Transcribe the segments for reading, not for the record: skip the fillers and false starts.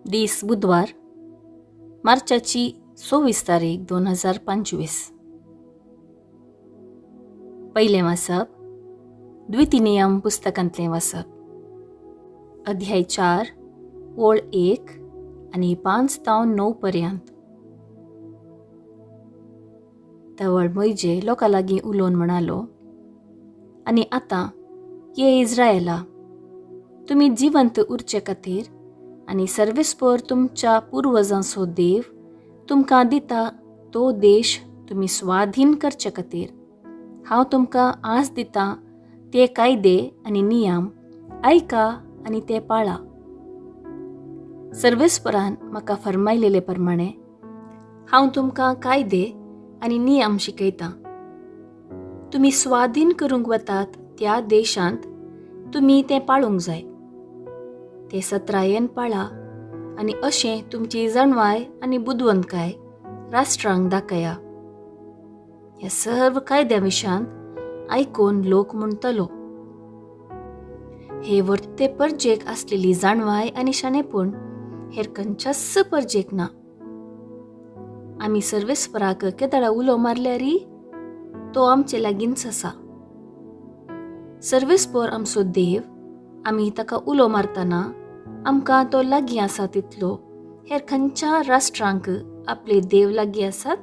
दीस बुधवार, मार्चाची 26 तारीख 2025. पयलें वाचप द्वितीनियम पुस्तकांतलें वाचप, अध्याय 4 ओळ 1 आनी 5 तावन 9 पर्यंत. तवळ मोयजे लोकां लागीं उलोवन म्हणालो, आनी आतां ये इस्रायला, तुमी जिवंत उरचे खातीर आनी सर्वेस्पर तुमच्या पुर्वजांचो देव तुमकां दिता तो देश तुमी स्वाधीन करचे खातीर हांव तुमकां आज दितां ते कायदे आनी नियम आयका आनी ते पाळा. सर्वेस्परान म्हाका फर्मायलेले प्रमाणे हांव तुमकां कायदे आनी नियम शिकयतां. तुमी स्वाधीन करूंक वतात त्या देशांत तुमी तें पाळूंक जाय. ते सत्रायेन पाळा आनी अशें तुमची जाणवाय आनी बुदवंतकाय राष्ट्रांक दाखया. ह्या सर्व कायद्या विशांत आयकून लोक म्हणटलो, हे वर्ते परजेक आसलेली जाणवाय आनी शाणेपण हेर खंयच्याच परजेक ना. आमी सर्वेस्पराक केदळा उलो मारल्यारी तो आमचे लागींच आसा. सर्वेस्पर आमचो देव, आमी ताका उलो मारतना आमकां तो लागीं आसा तितलो हेर खंयच्या राष्ट्रांक आपले देव लागीं आसात?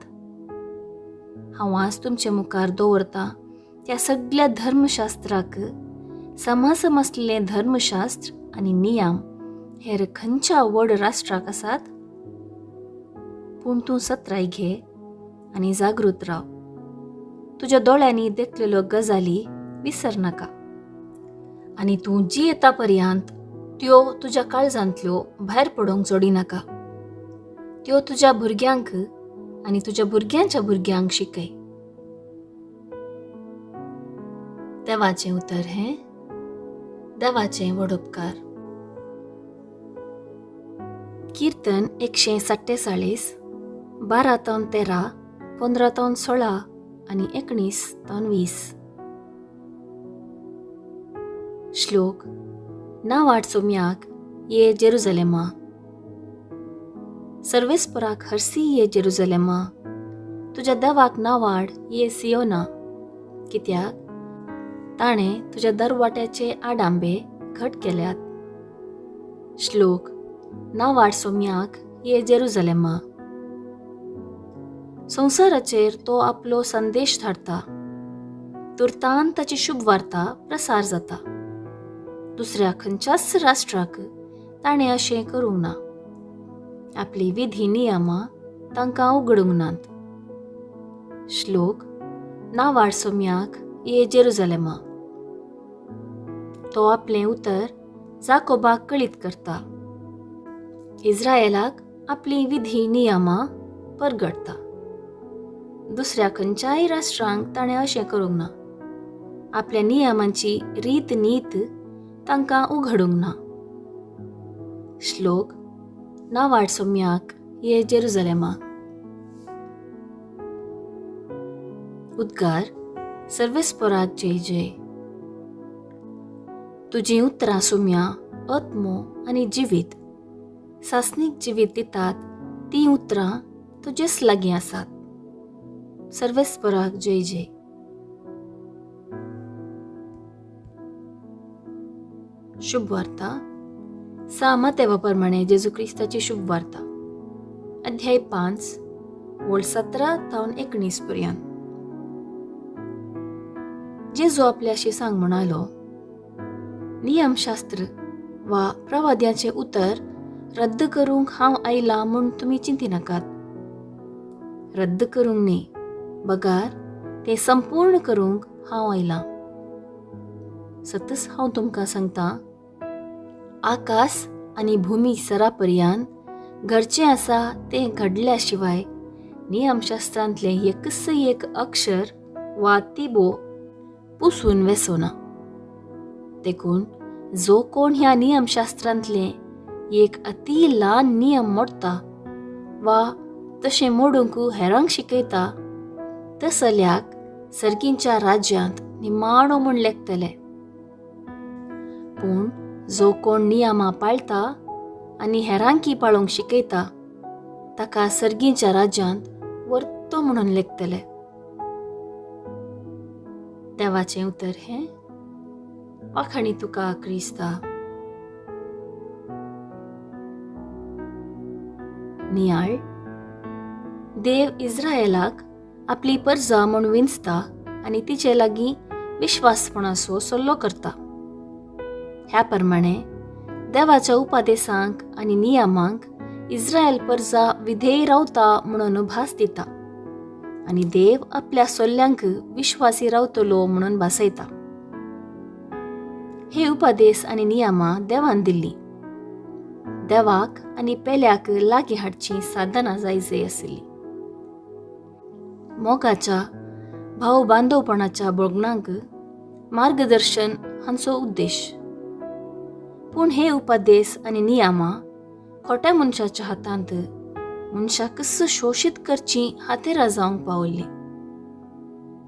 हांव आज तुमचे मुखार दवरतां त्या सगळ्या धर्मशास्त्राक समासम आसलेलें धर्मशास्त्र आनी नियम हेर खंयच्या व्हड राष्ट्राक आसात? पूण तूं सत्राय घे आनी जागृत राव. तुज्या दोळ्यांनी देखलेल्यो गजाली विसर नाका आनी तूं जियेता पर्यंत त्यो तुज्या काळजांतल्यो भायर पडोवंक जोडी नाका. त्यो तुज्या भुरग्यांक आनी तुज्या भुरग्यांच्या भुरग्यांक शिकय. देवाचें उतर हें देवाचें व्हड उपकार. कीर्तन 147, 12 तावन 13, 15 तावन 16 आनी 19 तावन 20. श्लोक नावाट सोम्याक ये जेरुजलेमा, सर्वेस्पराक हरसी ये जेरुजलेमा, तुज्या देवाक नावाड ये सियोना, कित्याक ताणें तुज्या दरवाट्याचे आडांबे घट केल्यात. श्लोक नावाड सोम्याक ये जेरुजलेमा. संवसाराचेर तो आपलो संदेश धाडटा, तुर्तान ताची शुभ वार्ता प्रसार जाता. दुसऱ्या खंयच्याच राष्ट्राक ताणें अशें करूंक ना. आपली विधी नियमां तांकां उगडूंक नात. श्लोक नावाड सोम्याक ये जेरुजलेमा. तो आपलें उतर जाकोबाक कळीत करता, इस्रायलाक आपली विधी नियमां परगटता. दुसऱ्या खंयच्याय राष्ट्रांक ताणें अशें करूंक ना. आपल्या नियमांची रीत नीत तांकां उघडूंक ना. श्लोक नावाड सोम्याक ये जेरुजलेमा. उद्गार सर्वेस्पराक जय जय. तुजीं उतरां सोम्या आत्मो आनी जिवीत सासणीक जिवीत दितात, तीं उतरां तुजेच लागीं आसात. सर्वेस्पराक जय जय. शुभ वार्ता सा मातेवा प्रमाणे जेजू क्रिस्ताची शुभ वार्ता, अध्याय 5 ओळ 17 तावन 19 पर्यंत. जेजू आपल्याशी सांग म्हणालो, नियमशास्त्र वा प्रवाद्याचें उतर रद्द करूंक हांव आयलां म्हूण तुमी चिंतिनाकात. रद्द करूंक न्ही, बगार तें संपूर्ण करूंक हांव आयलां. सतच हांव तुमकां सांगतां, आकाश आनी भुमी सरा पर्यान घडचें आसा तें घडल्या शिवाय नियमशास्त्रांतलें एकच एक अक्षर वा तिबो पुसून वेसोना. देखून जो कोण ह्या नियमशास्त्रांतलें एक अती ल्हान नियम मोडटा वा तशें मोडूंक हेरांक शिकयता, तसल्याक सर्गींच्या राज्यांत निमाणो म्हूण लेखतले. पूण जो कोण नियमां पाळटा आनी हेरांकी पाळोवंक शिकयता ताका सर्गीच्या राज्यांत वर्तो म्हणून लेखतले. देवाचें उतर हें. वाखाणी तुका क्रिस्ता. नियाळ. देव इस्रायलाक आपली परजा म्हूण विंचता आनी तिचे लागीं विश्वासपणाचो सल्लो करता. ह्या प्रमाणे देवाच्या उपादेसांक आनी नियमांक इस्रायल परजा विधेय रावता म्हणून भास दिता आनी देव आपल्या सोल्ल्यांक विश्वासी रावतलो म्हणून भासयता. हे उपादेस आनी नियमां देवान दिल्लीं. देवाक आनी पेल्याक लागीं हाडचीं साधनां जाय जाय आशिल्लीं. मोगाच्या भाव बांदवपणाच्या भोगणांक मार्गदर्शन हांचो उद्देश. पूण हे उपादेस आनी नियमां खोट्या मनशाच्या हातांत मनशाकच शोशीत करचीं हातेरां जावंक पावल्लीं.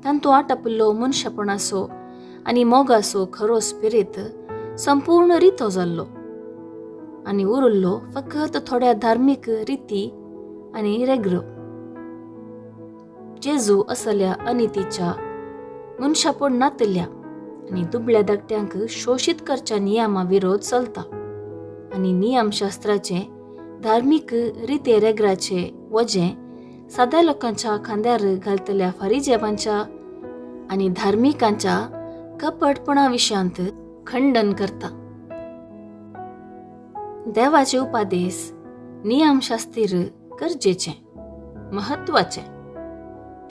तांतू आटपिल्लो मनशापणाचो आनी मोगाचो खरो स्पिरीत संपूर्ण रितो जाल्लो आनी उरिल्लो फकत थोड्या धार्मीक रिती आनी रेग्रो. जेजू असल्या अनितीच्या मनशापण नातिल्ल्या आनी दुबळ्या धाकट्यांक शोशीत करच्या नियमा विरोध चलता आनी नियमशास्त्राचे धार्मीक रिते रेग्राचे वजें साद्या लोकांच्या खांद्यार घालतल्या फारीजेवांच्या आनी धार्मिकांच्या कपटपणा विशयांत खंडन करता. देवाचे उपादेस नियमशास्तीर गरजेचे म्हत्वाचे.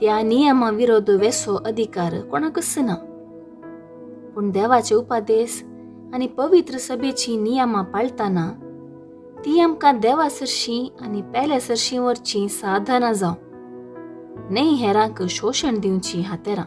त्या नियमा विरोध वेसो अधिकार कोणाकच ना. पूण देवाचे उपादेस आनी पवित्र सभेची नियमां पाळटाना ती आमकां देवा सरशीं आनी पेल्या सरशीं व्हरचीं साधनां जावं, न्हय हेरांक शोशण दिवचीं हातेरां.